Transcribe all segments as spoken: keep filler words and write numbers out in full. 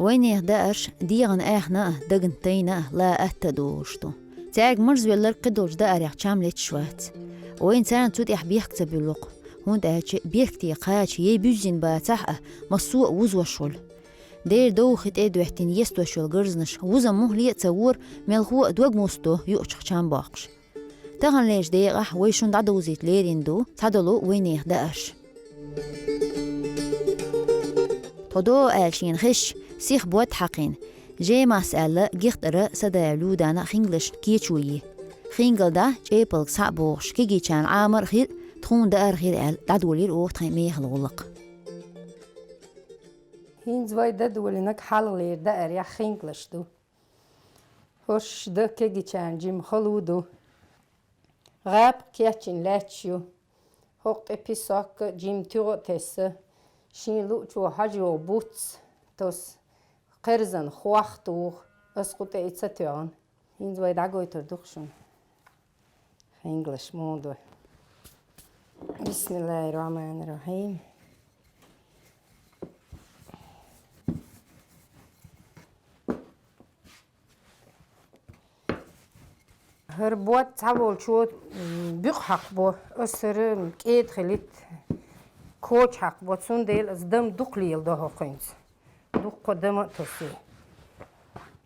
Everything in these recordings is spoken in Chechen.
Вайнехан даараш дегӀана аьхна а, дагна тайна а, ла атта а долуш ду. Цаьрга марзвелларг кхидолчу даарех чам леташ вац. Вайна царна цу тӀехь бехк ца буьллу-кх, хӀунда аьлча беркате кхача яй буьззина бацахь а, массо а вузош хуьлу. Дера довха хи тӀе а доьттина естош йолу гарзанаш вузам мухӀале а ца вора, мелхо а дог муссадо юучух чам боккхуш. Таханлерчу декъехь вай шуна дӀадовзийта лерина ду цхьадолу вайнехан даарш. Тхо догӀу аьлла шена хезча, сиха бод хьакхийна, Жемас аьлла, гихтара Садаева Людана хингалшна кечо йи. Хингал дӀа, чӀепалга схьа а богӀуш, кегийчарна Ӏамар а хир, тхуна даар а хир аьлла, дӀадолийра оха тхайн мехала гӀуллакх. ХӀинца вай дан долийнарг хьалхалера даарехь хингалш ду. ХӀорш дан кегийчарна жима хало ду. ГӀапа кечйина лаьтташ ю. ХӀокху тӀе песок а, жима туьгӀа а тесна, шен луучо хьожа йогӀу буц тосу, кхерзан хох туху, аса кху тӀе и ца тоьхна. ХӀинца вай дӀагойтур ду-кх шуна. Хингалш муха ду. Бисмиллахир-рахманир-рахим. ХӀара бод цхьаволчо, м, буькъ хьакхабо, аса хӀара кӀеда хилийта, коча хьакхабо, цундела аса дама дукха леладо хӀокхуьнца. Дуккха дама а тосий.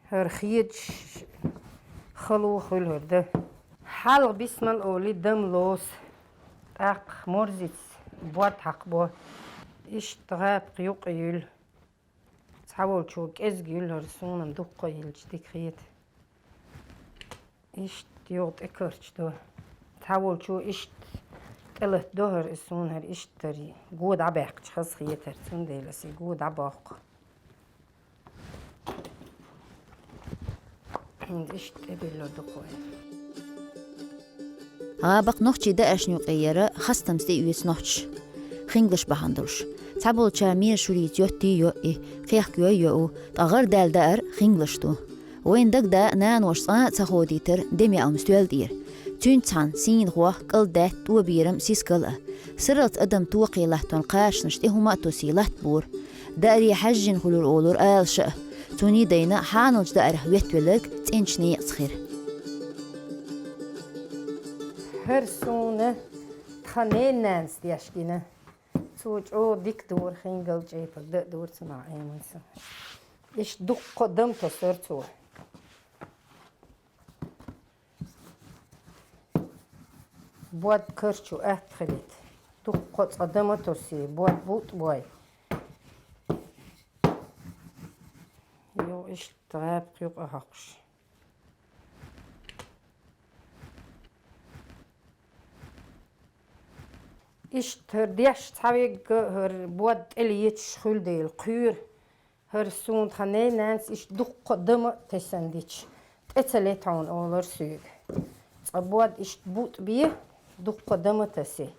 ХӀара хедаш хало хуьлу хӀара дан. Хьалха бисмал олий дама лоцу, тӀаккха морзица бод хьакхабо. Иштта гӀапах юкъа юьллу. Цхьаволчо кӀезиг юьллу, хӀара суна-м дуккха а йиллича дика хета. Иштта юха тӀе карча до. Цхьаволчо иштта тӀелатадо хӀара, и суна хӀара иштта хӀара го дӀабаьккхича хаза хетара, цундела аса и го дӀабоккху. ХӀинца иштта тӀебиллур ду-кх вай. ГӀабакх нохчийн дааршна юкъе яра хастамца тӀеоьцу нохчаша. Хингалш бахьана долуш. Цхьаболчара меран шурийца йоттий йоӀ и, кхехкайой йоӀ, ткъа гӀардаьлла даар хингалш ду. Вайн дагда наноша цкъа а ца ходийтара дема яа хӀума стоьлла тӀера. Цуьнца цхьаьна сийнахох, кӀалдаьтта, тӀоберам, сискал а. Сарралц адам тохий латтон кхачанаш тӀе хӀума а тосий латтабора. Дааре хьаьжжина хуьлура олура алаша а. Цунна дайна хьаналчу даарах веттавелларг цӀеначу некъаца хир. ХӀара суна тхан ненан нанас деш гина. Цо чӀогӀа дика дора, хингал чӀепаг дан а дора цунах, Ӏеман сан. Иштта дуккха а дама тосура цо. Бод карчо атта хилийта. Дуккха а цкъа дама тосий, бод бутӀа бой. Йо, иштта гӀапах юкъа хьокхуш. Иштта хӀара деш цхьаверг а хӀара бод тӀелеташ хуьлу дела кхоьру. ХӀара суна тхан ненан нанас иштта дуккха а дама а тесна дича, тӀе ца лета хьуна олура соьга. Цкъа бод иштта бутӀа бе, дуккха а дама а тасий.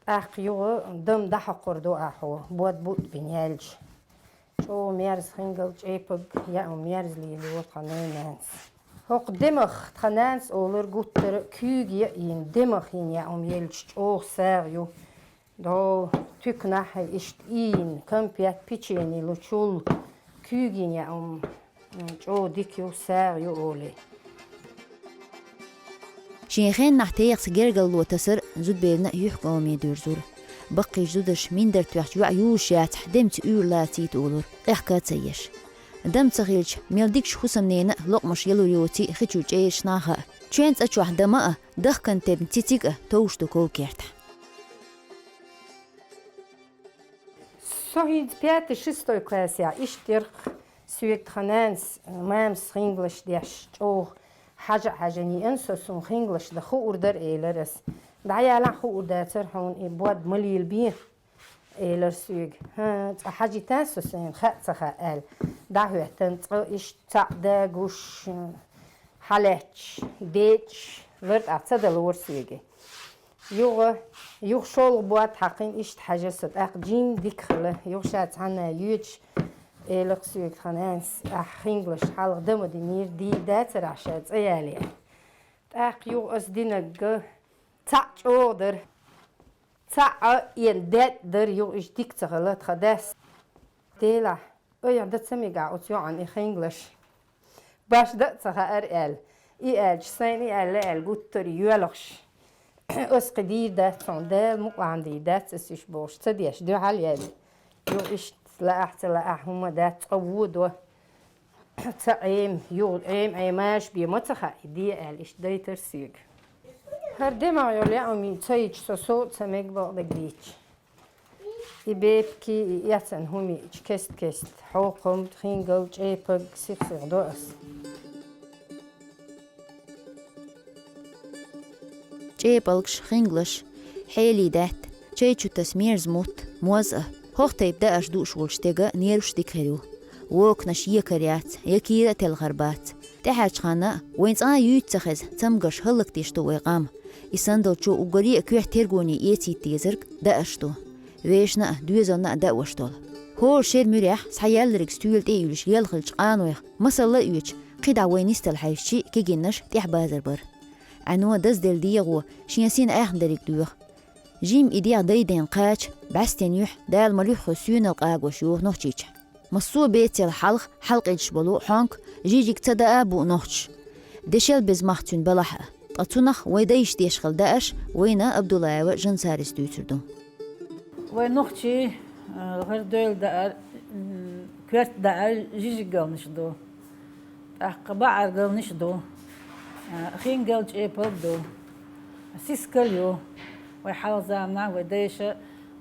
ТӀаккха юха дама дӀахьокхур ду ахь хьо, бод бутӀа бина яьлча. ЧӀогӀа мерза хингал чӀепаг яа хӀума, мерза лелайора тхан ненан нанас. ХӀокху демах тхан нанас олура гуттара а куьйга яа йина, демах йина яа хӀума елча чӀогӀа сагӀа ю. Догу туьканахь иштта ийна, кампет, печени лучул, куьйга йина яа хӀума, м, чӀогӀа дика ю, сагӀа ю олий. Шен хеннахь техаца гергарло тасар зудберана юьхькӀоме дуьрзура. Баккхийчу зударша миндар тоьхча йоӀ юзуш яцахь, демца уьйр лацийта олура, къехка а ца еш. Дама ца хилча, мел дикачу хӀусамнена а локъамаш ялур йоций хи чу чӀераш наха а. Чоьн цӀа чохь дама а, дахкан тебна цициг а товш ду ков-кертахь. Со хӀинца пятый, шестой классехь иштта яра-кх соьга тхан нанас, мамас хингалш деш, чӀогӀа хьажа а хьаьжна еана со, суна хингалш дан хуур дара, элира ас. ДӀаялахь хуур дацара хьуна, и бод ма лелабе, элира соьга. ХӀан, цкъа хьажийта со сайна, хаа ца хаьа аьлла. ДӀахӀоьттина цкъа иштта цхьаъ дагуш, хьалаьтташ, дечӀаш, лартӀахь ца дала вара соьга. Юха, юха шолгӀа бод хьаькхина иштта хьажа со, тӀаккха жимма дика хилла, юха ша цхьанна йоьдуш, элира соьга тхан нанас, ахь хингалаш хьалха дан ма динера, дийр дацар ахь ша цӀа яле. ТӀаккха юха ас динарг цхьаъ чӀогӀа дара. Цхьаъ а ен даьтта дара, юха иштта дика ца хилла тхан дас. Делахь, айхьа дан ца мегахь оцу йоӀана и хингалаш. Башха дан а ца хаьара аьлла. И аьлча, сайна и аьлла аьлла гуттара а йоьлхуш. Ас кхин дийр дац хьуна, Дала мукъалахь дийр дац ас уьш бохуш, ца деш, дуьхьал яьлла. Юха иштта лаахь, ца лаахь, хӀума дац, цкъа вон до. Ца Ӏема, юха Ӏема, Ӏемаш бен ма ца хаьа, де аьлла, иштта дайтара соьга. ХӀара демагӀа йолу яа хӀума ца йича, со сов а ца мега бакъдерг дийцича. И бепиг, и эцна хӀума йича, кест-кеста, хьокхам, хингал, чӀепаг, сих-сиха до ас. ЧӀепалгаш, хингалаш, хьелий даьтта, чай чу таса мерза мутт, моз а, хӀокху тайпа даарш дууш волчу стеган нерваш дика хир ю. Воканаш екар яц, я кийра а телхар бац. ТӀаьхьарчу ханна а, вайн цкъа а юьйцу ца хеза, цамгарш хӀаллакдеш ду вай къам. И санна долчо уггаре а коьрта тергоне эцийта дезарг даарш ду. Вешна а, доьзална а даош долу. ХӀора шеран муьрехь схьаеллариг стоьла тӀе а юьллуш лелхилчу къанойх масалла а оьцуш, кхидӀа вай нисдала хьаьжча, кегийнаш тӀехь базар бара. Ӏаьно дазделла дегӀо шен сина Ӏехна дерриг доьху. Жимма и дегӀ дайден кхача, бӀаьстенан юьхь Дала ма луьйххьа соьнал къагош йоху Нохчийчохь. Массо а бецал хьалха хьалакъедаш болу хьонка жижиг ца даа а бу нохчаша. Дешел беза мах цуьнан балахь а. Ткъа цунах вай дайша деш хилла даарш вайна Абдуллаева Жансарис дуьйцур ду. Вай нохчий, а, гӀардойла даар, м, коьрта даар жижиг галнаш ду. ТӀаккха баӀар галнаш ду. А, хингал, чӀепал ду. Сискал ю. Вай хьалха заманахь вай дайша,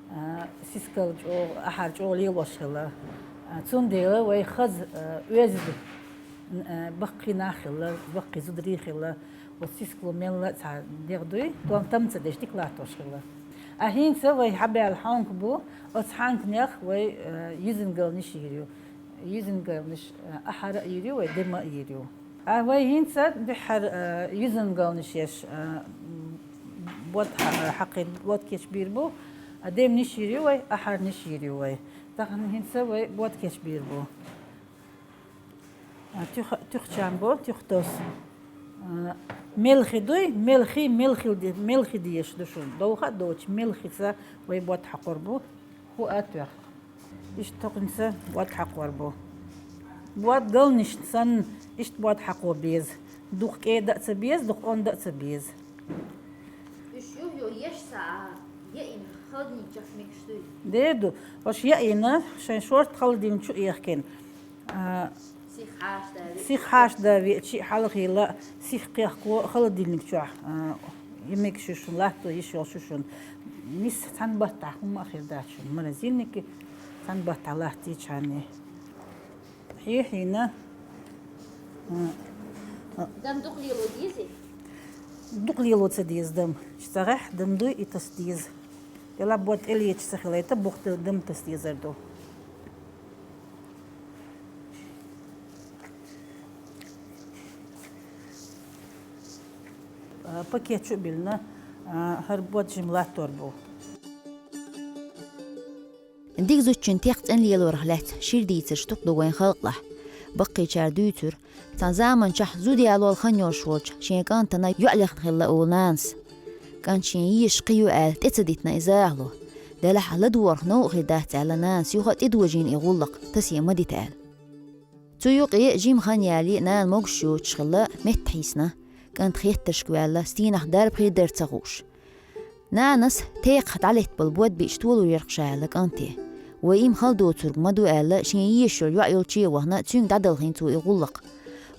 а, сискал чӀогӀа, ахьар чӀогӀа лелош хилла. А, цундела вай хаза, а, оьзда, а, баккхий нах хилла, баккхий зударий хилла. Оцу сискало мелла а цхьа дегӀ дуй, тон там ца деш дика латтош хилла. А хӀинца вай хьабаьлла хьонка бу, оцу хьанканех вай, э, юьззина галнаш йийр ю. Юьззина галнаш, э, ахьара а йийр ю, вай дема а йийр ю. А вай хӀинца дуьххьара, э, юьззина галнаш еш, э, м, бод хьа-, э, хьакхийна, бод кечбийр бу, а демнаш йийр ю вай, ахьарнаш йийр ю вай. Тахана хӀинца вай бод кечбийр бу. А, туьха-, туьхчам бо, туьхтос. А, мелхи дуй, мелхи, мелхил де-, мелхи дезаш ду шуна. Довха а доцуш, мелхица вай бод хьакхор бу. ХӀу а тоьхна. Иштта тохканца бод хьакхор бу. Бод галнаш санна, иштта бод хьакхо беза. Дукха кӀеда а ца беза, дукха онда а ца беза. Уьш юх-юха еш схьа а, яйна, холодильник чохь мегаш дуй? Дер ду. Ош яйна, шайн шорта холодильник чу а ехкина. А, сих хьаштда ве-, сих хьаштда веачи а хьалхийла, сих кхехко холодильник чохь, а, и мегаш ю шуна, латто йиш йолуш ю шуна. Нисса цхьана баттахь хӀумма а хир дац шуна. Морозильнике цхьана баттахь латтийчхьана. Хьехьийна. Дам дукха лело дезий? Дукха лело ца деза дам. Ца гӀехь дам дуй и таса деза. Дела бод тӀелеча ца хилайта, бухта дам таса дезар ду. А, пакет чу а биллина, а, хӀара бод жима латтор бу. Дика зудчун текх цӀена лелорах лаьцна шира дийцарш дукха ду вайн халкъалахь. Баккхийчара дуьйцура, цхьана заманчохь зуда ялол хан йолуш волчу шен кӀантана йоӀ лехна хилла олу нанас. КӀант шен езаш кхин ю аьлла, тӀе ца дитина иза ахьало. Делахь ладогӀарх новкъа хир дац аьлла нанас юха а тӀедожийна и гӀуллакх, тасийна ма дита аьлла. Цу юкъе жима хан яле нана могуш йоцуш хилла, метта хьийсна. КӀант хеттаршка ваьлла, стенах дарба хир дара ца хууш. Нанас текхах дӀалеттабала бод биъча толур яра-кх ша аьлла кӀанте. Вай иман хала доцург ма ду аьлла, шен езаш йолу йоӀ йолче а вахана, цуьнга дӀадалхийна цо и гӀуллакх.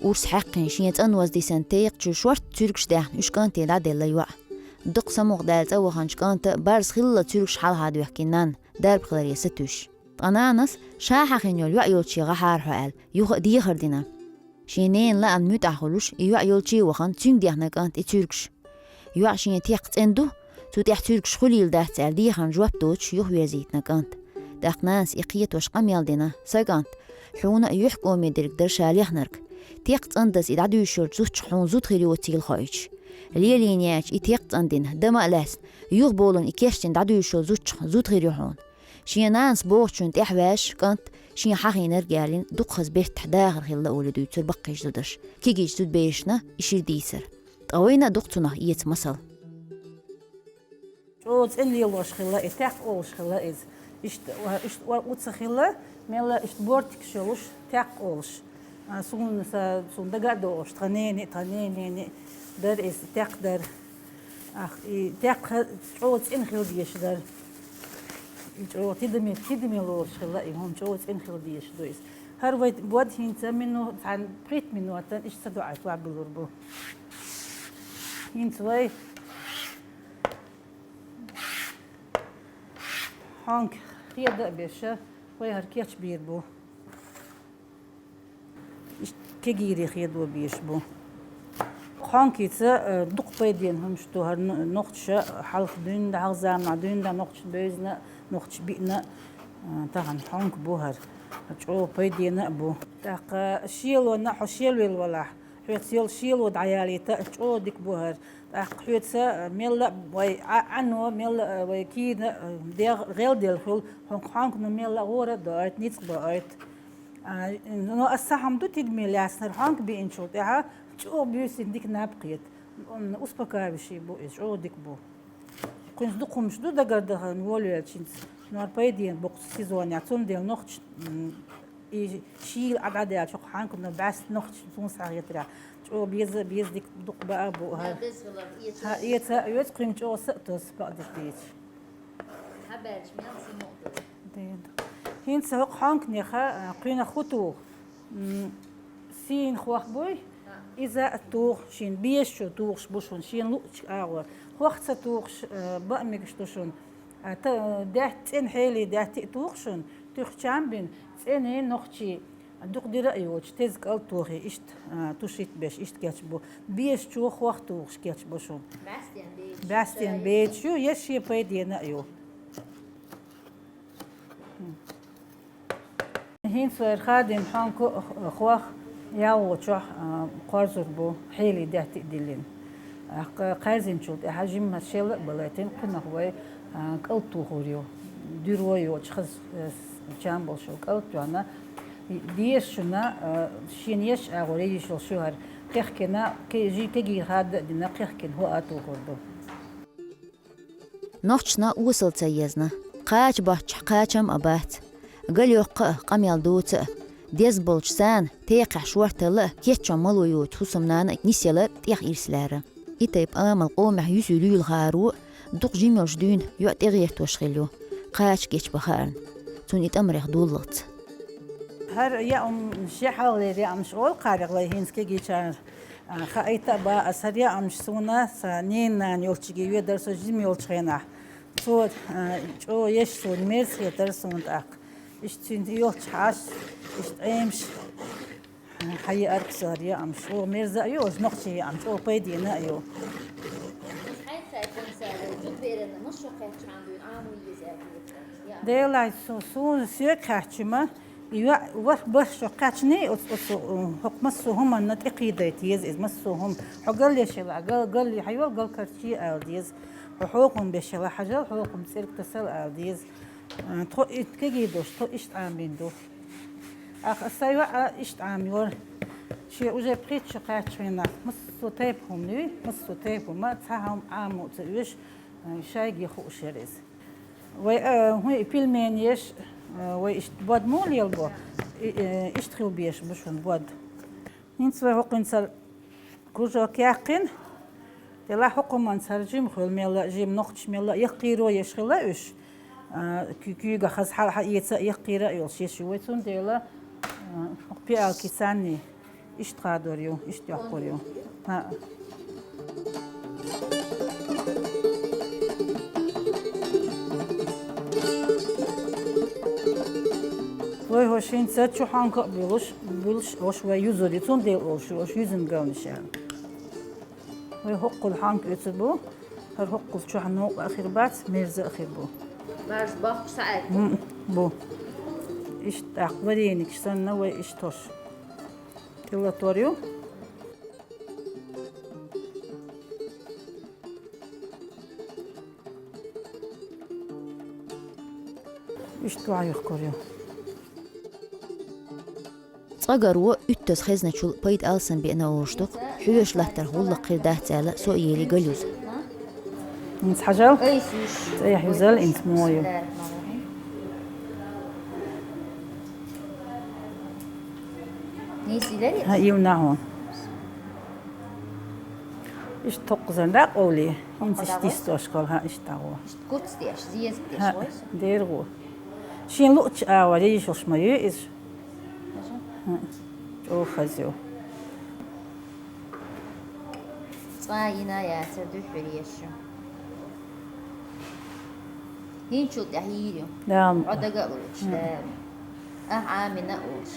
Урс хьаькхна шен цӀанваз дисина текха чу шорта цуьргаш даьхна уьш кӀанте дӀаделла йоӀ. Дукха самукъадаьлла цӀа ваханчу кӀанта барз хилла цуьргаш хьалха доьхкина нанна, дарба хиларе сатуьйсуш. Ткъа нанас ша хьахийна йолу йоӀ йолче гӀахьара хьо аьлла, юха а дехар дина. Шен ненан лаамна муьтӀахь хуьлуш, и йоӀ йолче а вахана, цуьнга дехна кӀанта и цуьргаш. ЙоӀ шен текх цӀена ду, цу тӀехь цуьргаш хуьлийла дац аьлла дехарна жоп доцуш юхаверзийтина кӀант. ТӀаккха нанас и кхетош къамел дина: «Сан кӀант, Хьуна а юьхькӀоме дерг дара ша лехнарг. Текх цӀандаза и дӀадуьйшуш йолчу зудчух хьуна зуда хир йоцийла хоуьйтуш. Лелийна яьлча и текх цӀандина, дама а лаьцна, юхаболун и кечдина дӀадуьйшуш йолу зудчух зуда хир ю хьуна. Шен нанас бохучунна тӀаьхьаваьш, кӀант, шен хьахийнарг ялийна, дукхаза бертахь дахар хилла олий дуьйцура баккхийчу зударша. Кегийчу зудаберашна и шира дийцар. Ткъа вайна а ду-кх цунах эца масал. ЧӀогӀа цӀена лелош хилла и, текх олуш хилла иза. Иштта, иштта ор у ца хилла, мелла иштта бортикаш йолуш, текх олуш. А, суна, са, суна дага а догӀуш, тхан нене, тхан ненене дара иза, текх дара. Ах, и текх чӀогӀа цӀена хила дезаш дара. И чӀогӀа тидаме, тидаме лоруш хилла и хӀума, чӀогӀа цӀена хила дезаш ду иза. ХӀара вай бод хӀинца мину-, цхьана пхийтта минотан иштта ца доӀуьйтуш билур бу. ХӀинца вай хьонка хеда а беша, вай хӀара кечбийр бу. Иштта кегийре хедо беш бу. Хьонкица, э, дукха пайденна хӀумаш ду хӀара но-, нохчаша хьалха дуьйна, хьалха заманахь дуьйна, нохчаша бевзина, нохчаша биъна, э, тахана хьонка бу хӀара. ЧӀогӀа пайденна а бу. ТӀаккха шелонна хьо шелвелла валахь, хьоьца йолу шело дӀаялийта, чӀогӀа дика бу хӀара. ТӀаккха хьоьца, э, мелла а вай Ӏа-, Ӏано, мелла а вай кийна, э, дегӀ гӀелделла хуьлу, хьонка, хьонкано мелла а гӀора а доуьйту, ницкъ доуьйту. А, но аса сахьам ду тидаме лаьцнарг, хьонка биъначул тӀаьхьа чӀогӀа буьйсанна дика наб кхета. М, успокаивающий бу иза, чӀогӀа дика бу. Кхуьнца дукха хӀумаш ду дагардахан волавеллачуьнца, но хӀара пайденна бу-кх сезонехь, цундела нохча, м, и шийла Ӏа дӀадаьлча хьонкано бӀаьста нохча суна схьахетарехь, чӀогӀа беза, беза дика дукха баа а бу хӀара. Хьан эца а оьцу, кхуьнга чӀогӀа са а тосу, бакъдерг дийцича. Хьан баьлча мел ца мукъа ду? Деда. ХӀинца хӀокху хьонканеха, а, кхуьнах хӀун туху? М, сийна хох буй? Иза а туху шена, бешачу тухуш бу шуна, шена луъучу агӀор. Хох ца тухуш, а, баа мегаш ду шуна. А, та-, даьтта цӀена хьелий даьтта а туху шуна, туьха чам бина, цӀена нохчий, дукха дира а йоцуш, теза кӀалд тухий, иштта, а, тушить беш, иштта кечбу. Бешачо хох тухуш кечбу шуна. БӀаьстенан бецаш. БӀаьстенан бецаш ю, я шен пайденна а ю. ХӀинца вай хадийна хьонка а, хох ялхочохь, а, кхорзур бу, хьелий даьтта а диллина. ТӀаккха кхаьрзинчул тӀаьхьа жимма шелла а балийтина, кхунах вай, а, кӀалд тухур ю. Дуьро йоцуш хаза, э, чам болуш йолу кӀалд тоьхна, деза шуна, а, шена еш агӀор йиш йолуш ю хӀара. Кхехкина, ке-, жи кегий хадда а дина, кхехкина хӀоа а тухур ду. Нохчашна осал ца езна. Кхача боцчахь кхачам а бац. Гал йоккха а, къамел доца а. Деза болчу царна, текхехь шорталла а, кеччом мало йоцу хӀусамнана а нисъяла тӀех ирс лаьрра. И тайпа амал къомехь юьсуьйлуьйлахаро, дукха жима йолуш дуьйна йоӀ тӀегӀертош хилла ю, кхача гечбан хаарна. Цунна и тӀамарех доллалц. ХӀара яа хӀумнаш, яа хьалхалера яа хӀумнаш олу кхарех вай хӀинца кегийчарна. А, хаийта а бан ас, хӀара яа хӀумнаш суна сан ненан нана йолчуьнга йоьдура со жима йолчу хенахь. Цо, а, чӀогӀа еш суна, мерза хетара суна тӀаккха. Иштта цуьнан йолчу хьаш, иштта Ӏемаш, а, хьаеара-кх со хӀара яа хӀумнаш. ЧӀогӀа мерза а ю, оцу нохчийн яа хӀумнаш, чӀогӀа пайденна а ю. Хьайн хьаькхина сан зудаберана массо кхаьчча хьан дуьйна Ӏамо еза аьлла хета. Делахь, со, суна соьга хаьттича ма, и йоӀ ворхӀ-бархӀ шо кхаьчний, оцу, оцу, э, хӀокху массо а хӀуманна тӀекхийдайта еза иза, массо а хӀума. Хьо гал еш елахь, гал, гал, хьайол гал карчий ала деза. Хьо хьокхам беш елахь, хьажал хьокхам цӀерга тасал ала деза. Э, тхо и кегий долуш, тхо иштта Ӏамийна ду. Ах, сан йоӀ а иштта Ӏамийна вара. Шен уже пхийтта шо кхаьччу хенахь, массо а тайпа хӀума юй, массо а тайпа хӀума, цхьа хӀума Ӏамо а ца оьшу, э, шайге хууш яра иза. Вай, э, хӀун и пельмени еш, э, вай иштта бод муха лелабо, и, э, иштта хила безаш бу шуна бод. ХӀинца вай хӀокхуьнца кружок яьккхина, делахь хӀокху хӀуманца хӀара жима хуьлу мелла а, жима нохчаша мелла а яккхийро еш хилла уьш. А, куь-, куьйгахь хаза хьала хьаэца а, яккхийра а йолуш еш ю вай, цундела, а, хӀокху пиалкий царний. Иштта хадор ю, иштта йоккхур ю. ХӀаъ. Вай хӀорш хӀинца чу хьонка а буьлуш, буьлуш, хӀорш вай юзур ю, цундела олуш ю, хӀорш юьззина галнаш аьлла. Вай хӀоккхул хьонка оьцур бу, хӀара хӀоккхул чохь новкъа а хир бац, мерза а хир бу. Марш боккхуш схьаэцна. М, бу. Иштта тӀаккха вареникаш санна вай иштта хӀорш тӀелатор ю. Иштта ваха юхкор ю. Цкъа гаро уьттаза хезначул пайда алсам беана олуш ду-кх, хьоьжуш латтарх гӀуллакх хир дац аьлла, со а ели гал юза. ХӀинца хьажал. ЦӀе юзал, хӀинца мо ю. ХӀа, ил нахьон. Иштта тхокхазарна дӀакъовле, хӀинца иштта йистош хила, хӀа, иштта гӀо. Иштта гуц деш, зеза деш хӀа, вай со. Дера гӀо. Шен луъча агӀор йийшалш ма ю иза. ХӀа, чӀогӀа хаза ю. Цкъа йина яцар, дуьххьара еш ю. ХӀинцачул тӀехьа йийр ю. Да. Хьо дага а луьйча, да. Ахьа Ӏамина а волуш.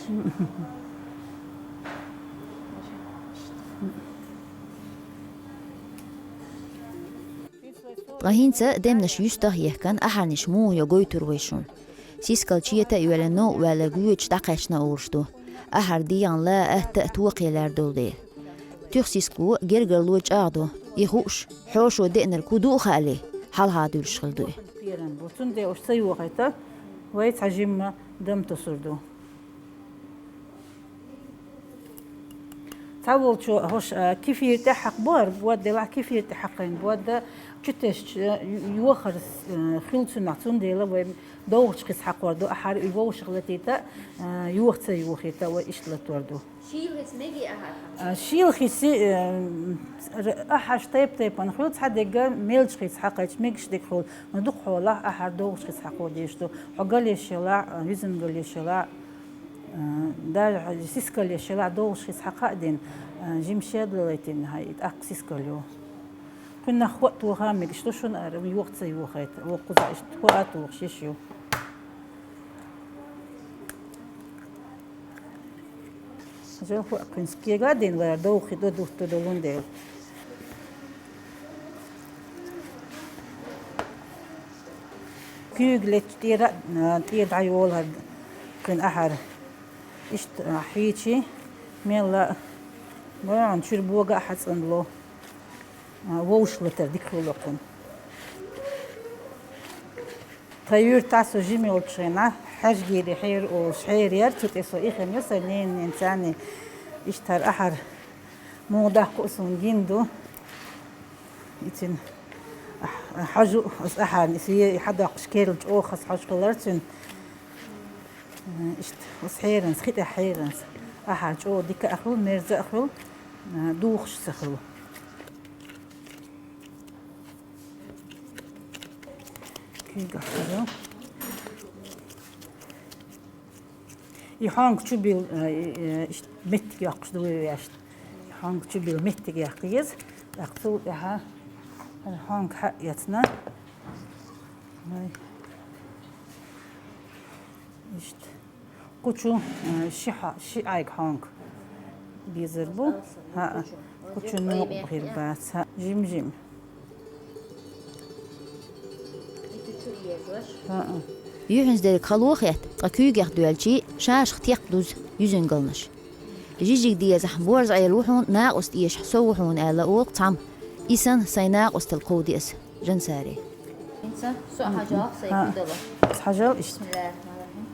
Ткъа хӀинца демнаш юьстах а ехкана, ахьарнаш муха йо гойтур вай шуна. Сискал чета а йоьллина, новкъа ваьлларг воьдуш дӀакхаьчна олуш ду. Ахьар дегӀан ла а, атта а тохе лаьрдолу дела. Туьха сискало гергарло чӀагӀдо. И хууш, хьошо деанарг хӀун ду а хаале, хьалха дуьллуш хир ду и. Цундела уьш ца йохийта, вай цхьа жимма дам тосур ду. Цхьаволчо хӀорш, а, кефир тӀехь хьакха бохура, бод делахь кефир тӀехь хьакхийна, бод чутесча, ю-, йохар, а, хила цунах, цундела вай довхачу хица хьакхор ду, ахьар и вовшах латийта, а, йоха ца йохийта, вай иштта латор ду. Шийла хица мега ахьар? А, шийла хица, э, р-, ахьарш тайп-тайпана хуьлу, цхьа дерг мелча хица хьакхайча мегаш дерг хуьлу, но дукхахьолахь ахьар довхачу хица хьакхо дезаш ду. Хьо галъеш елахь, а, юьззина галъеш елахь, а, даже хьо сискал еш елахь, довхачу хица хьакха а дина, а, жимма шедлалайтина хьай, и тӀаккха сискал ю. Кхуьнах хӀоъ тоха а мегаш ду шуна ара, йоха ца йохийта, воккхуза иштта хӀоъ а тухуш йиш ю. Жо хӀоъ кхуьнца кега а дина вара, довхий до дутта долун дела. Куьйга летча тӀера а, тӀера дӀайолу хӀара кхин ахьар. Иштта, а, хьийчи, мелла а, гӀоьгӀан чуьра бога а хьацӀанло. А, вовшах латар дика хуьлу кхин. Тхан юьртахь со жима йолчу хенахь, хьаьжгийри хьера олуш, хьера яра, цу тӀе со ихина ю, сайн ненан царний иштта хӀара ахьар муха даккха а суна гина ду. И цуьнан хьожу аса ахьарна, и сие хьадоккхуш керла чӀогӀа хаза хьожа хилар цуьнан. Иштта, аса хьеранца, хи тӀехь хьеранца. Ахьар чӀогӀа дика а хуьлу, мерза а хуьлу, духуш а ца хуьлу. Куьйгахь хьажа. И хьонга чу бил, э, э, иштта меттиг йоккхуш ду вай вешта. И хьонга чу бил меттиг яккха еза. ТӀаккха цул тӀаьхьа хьонга хьа а эцна. Ай. Иштта. Кху чу, э, ши хьо-, ши Ӏайг хьонга безар бу. ХӀаъ, кху чу нокъа бахьар бац. ХӀаъ, жим-жим. ХӀаъ. Юьхьанца дерг хало хетта, ткъа куьйгех доьлчий, шашах текх дуза юьззина галнаш. Жижиг дезахь, борз Ӏела ву хьуна, накъост эшахь, со ву хьуна аьлла, олу цхьамма. И санна сайн накъосталла кховди аса. Жансари. ХӀинца со а хьажал, сайн куьйгалла. Хьажал иштта. Бисмиллахиррахманиррахим.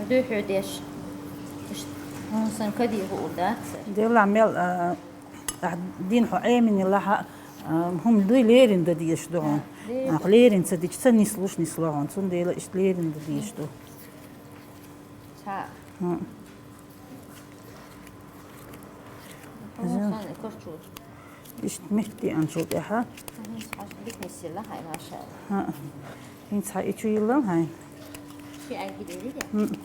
Дуьхьа деш. Иштта. ХӀун сан кадий хуур дац? Делахь мел, а, ахь дин хьо Ӏемина лахьа, а, хӀума дуй лерина дан дезаш ду хьуна. Лерина. Ахь лерина ца дича, ца нислуш нисло хьуна. Цундела иштта лерина дан дезаш ду. Цхьа. ХӀун. Хьуна сан и карчур. Иштта меттиг деанчул тӀаьхьа. ХӀинца хьажа дика нисъелла хьайн, машаАллахӀ. ХӀаъ. ХӀинца хьан и чу йиллал хьайн. Ши Ӏайг дерриге? ХӀаъ.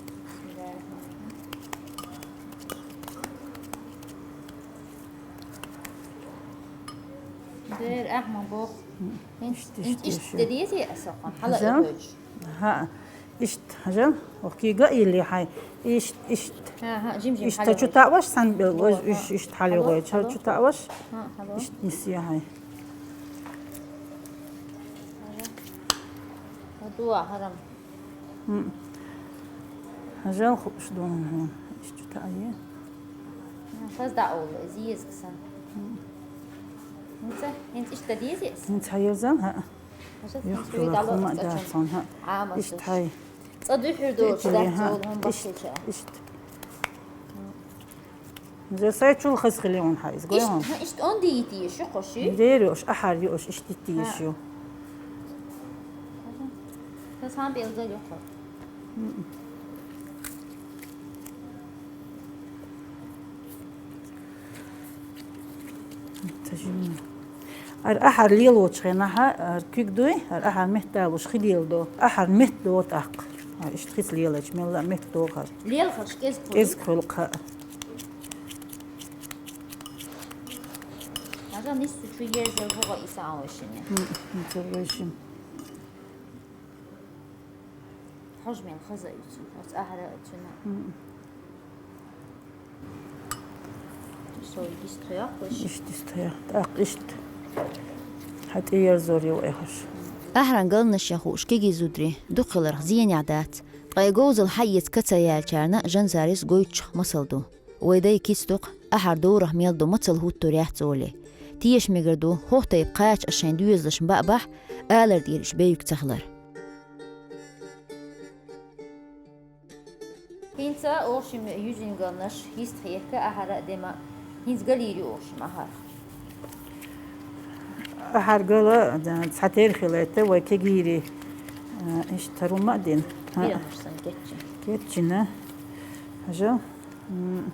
Дера, ахьа ма боху. ХӀинца иштта, иштта де дезий аса хьан? Хьала а хьоьжуш. ХӀаъ. Иштта, хьажал, охкийга а йиллий хьайн. Иштта, иштта. ХӀа, хӀа, жим-жим. Иштта хьалавеш. Чу таӀаш, сан бел, хӀа, вож, хӀа. Иштта, иштта хьалавеш. Хьало, хӀа, чу таӀаш. ХӀа, хьало. Иштта нисъе хьайн. Дуа хьарам. Хьажал хууш ду хьуна. Иштта таӀае. Хаза дӀаолла, иза еза сан. ХӀинца, хӀинца иштта деза? ХӀинца хьаерзан, хӀаъ. Хьажал, юх хӀинца чула дӀало хума дац хьона, хӀаъ. Ӏама иштта хьай. ЦӀа дуьхьур долчу дац, хӀаъ, цул хӀума бахчийча. Иштта. Зе сай чул хаза хили хьуна хьай, иза гой хьуна. Иштта онда йитийш ю кхо ши? Дер йош, ахьар йош, иштта йитийш ю. Хаза хьан белгал ю кхо. Ара ахьар лелочу хенахьа, ара куьг дуй, ара ахьар метталуш хи леладо. Ахьар метта до тӀаккха. Ара иштта хица лелачу, мелла а метта догӀар. Лелхарш кӀезиг хуьлу? КӀезиг хуьлу кха. Хьажа нисса чу езар бу гӀо иса а вайшимне. М, м, ца вайшим. Хьожа мел хаза ю цуьнан, оцу ахьара а цуьнан. М. Со гист хьоькхуш. Иштта гист хьоькху. ТӀаккха иштта. Хьан тӀеерзор ю эхаш. Ахьаран галнаш ян хууш кегий зударий дукха хиларх зенехь дац. Ткъа и говзал хьаэца каца яьллачарна Жансарис гойтучух масал ду. Вай дай кицдукха, ахьар дорах мел ду мацалла хӀуттур яц олий. Теша мегар ду, хӀокху тайпа кхача ас шайн доьзалшна баъ бахь, алар тӀера уьш бевгга ца хилар. ХӀинца охшим юьжин галнаш йист хьехка ахьара а дема, хӀинца галийр ю охшим ахьар. Ахьар гала, да, цхьа тера хилайта вай кегийри, а, иштта хӀума а дина. Хьа. Берамаш сан кеччина. Кеччина. Хьажа. М.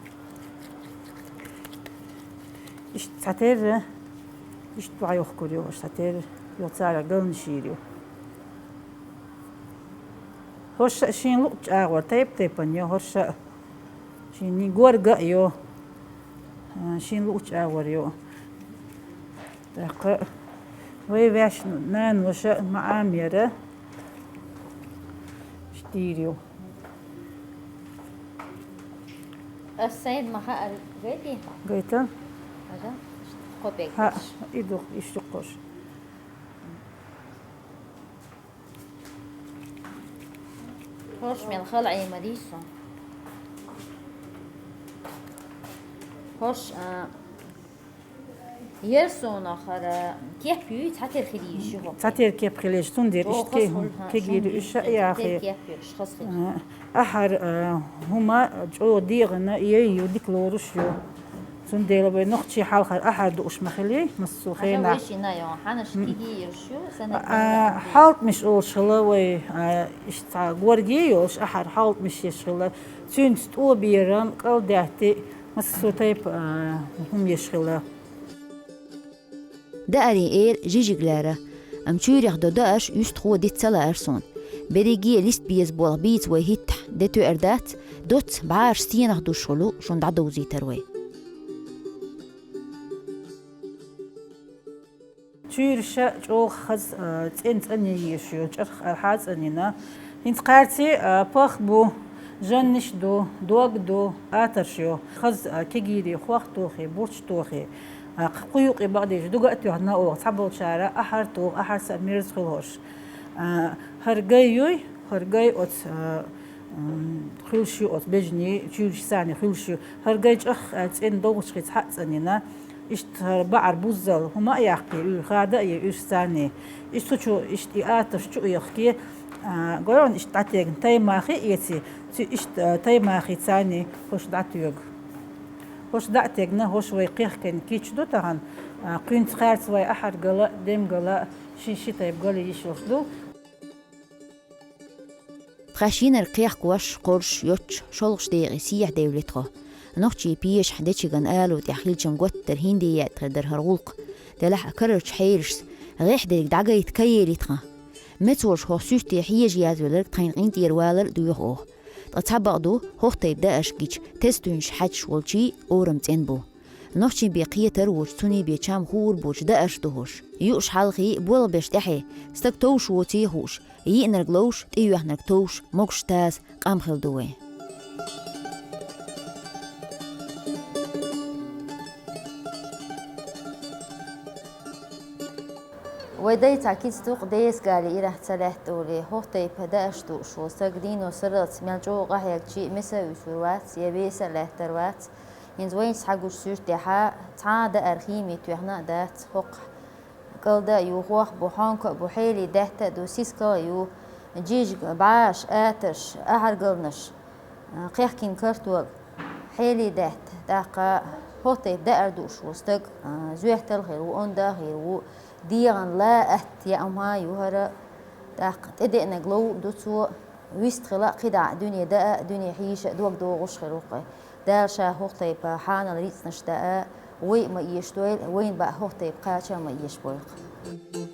Иштта цхьатерра, иштта дӀайохкур ю, иштта цхьатерра, йо цара галнаш йийр ю. ХӀорш а шен луъучу агӀор тайп-тайпана йо, хӀорш а шен горга а йо, а, шен луъучу агӀор йо. ТӀаккха вай ваьшна нанваша ма-, Ӏамера штийр ю. Ас сайна ма хаьара гайтий? Гайта. Ага. Кхо пегаш. Хьа, и ду, и шуккхуш. ХӀорш мел хала Ӏемарий со. ХӀорш, а, Ер суна хара кеп юй, цхьатера хила йиш ю хӀокху. Цхьатера кеп хила йиш, цундела иштта кегийра уьш а яхий. Цхьатера кеп юй, уьш хаза хила. А, ахьар, а, хӀума чӀогӀа дегӀана, ей ю, дика лоруш ю. Цундела вай нохчий хьалхара ахьар дууш ма хилий, массо а хенахь. Вай шина йо, хьанаш кегий йолуш ю, санна. А, хьалтамаш олуш хила вай, а, иштта цхьа горгий йолуш, ахьар хьалтамаш еш хила. Цуьнца тӀо берам, кӀалдаьтти, массо а тайпа, а, хӀума еш хила. Даарий эр жижиг лаьара, амма чуьйрех до даарш юьстахо диц ца лаара суна. Берриге лист беза болх бийца вай хӀиттахь, де тоьар дац, доцца бӀараш стенах душ хуьлу шуна дӀадовзийтар вай. Чуьйраша чӀогӀа хаза, а, цӀен-цӀанъе езаш ю, чӀарх арахьа а цӀанйина. ХӀинца кхаьрций, а, пах бу, жанниш ду, дог ду, атарш ю. Хаза, а, кегийрий, хох тохий, бурч тохий. А, кху юкъе бакъдерг дуга а тоьхна оха, цхьаболчара ахьар туху, ахьарца а мерза хуьлу хӀорш. А, хӀара гай юй, хӀара гай оцу, а, м, хуьлуш ю оцу бежанийн чуьйрашцаний хуьлуш ю. ХӀара гай чӀарх, а, цӀена довгӀучхий цхьаъ цӀанйина. Иштта хӀара баӀар буззал хӀума а яккхий, уьйр хада а е уьш царний. Иштта цу чу, иштта и атарш чу а яхкий, а, гой хьуна иштта дӀатегна таймахий а эций, цу иштта, а, таймахий царний хӀорш дӀатоьгу. ХӀорш дӀа а тегна, хӀорш вай кхехкан кийча ду тахана, а, кхуьнца кхаьрца вай ахьар гала, дем гала, ши-ши тайпа гала йиш йолуш ду. Тхаьш йинарг кхехкош, кхорш, йоццуш, шолгӀачу декъе сехьа девли тхо. Нохчийн пешахь дечиган алу тӀехь хилчам готтара хӀинде яьтта хир дара хӀара гӀуллакх. Делахь а карарчу хьерашца гӀехь дерг дӀагайта ка ели тхан. Мецолуш хӀокху суьрте хьежа язвелларг тхайна къинтӀера валар а доьху оха. Ткъа цхьа бакъ ду, хӀокху тайпа даарш гича, теза туьйнаш хьаьччаш волчий орам цӀена бу. Нохчийн бен кхетар а воцуш, цунийн бен чам хуур боцуш даарш ду хӀорш. Юуш хьалхий, болх беш тӀаьхье, стаг товш воций а хууш, йиънарг ловш, тӀеоьхнарг товш, могуш таза, къам хила ду вай. Вай дай цхьа кица ду-кх, Деза-Гали ирахь ца лаьтта олий, хӀокху тайпа даарш дууш волу стаг дийно сарралц мел чӀогӀа къахьегча а, меса а уьсур вац, я веса а лаьттар вац. ХӀинца вайна схьагуш суьртехь цхьа а даар химия тоьхна а дац, хӀокху кӀалда а ю, хӀох а бу, хьонка а бу, хьелий даьтта а ду, сискал а ю, жижиг, бӀаш, атарш, ахьаргалнаш, кхехкина картолга, хьелий даьтта. ТӀаккха хӀокху тайпа даар дууш волу стаг, а, зоьттал а хир ву, онда а хир ву, дегӀан ла а, атта яа хӀума а ю хӀара, тӀаккха тӀедеанарг лов а ду цо, вистхила а, кхидӀа а дуьне даа а, дуьне хьийша а дог догӀуш хир ву-кх. Дала Ша хӀокху тайпа хьанал рицкъанаш даа, вай а ма эшадойла, вайна баа хӀокху тайпа кхача а ма эшабойла-кх.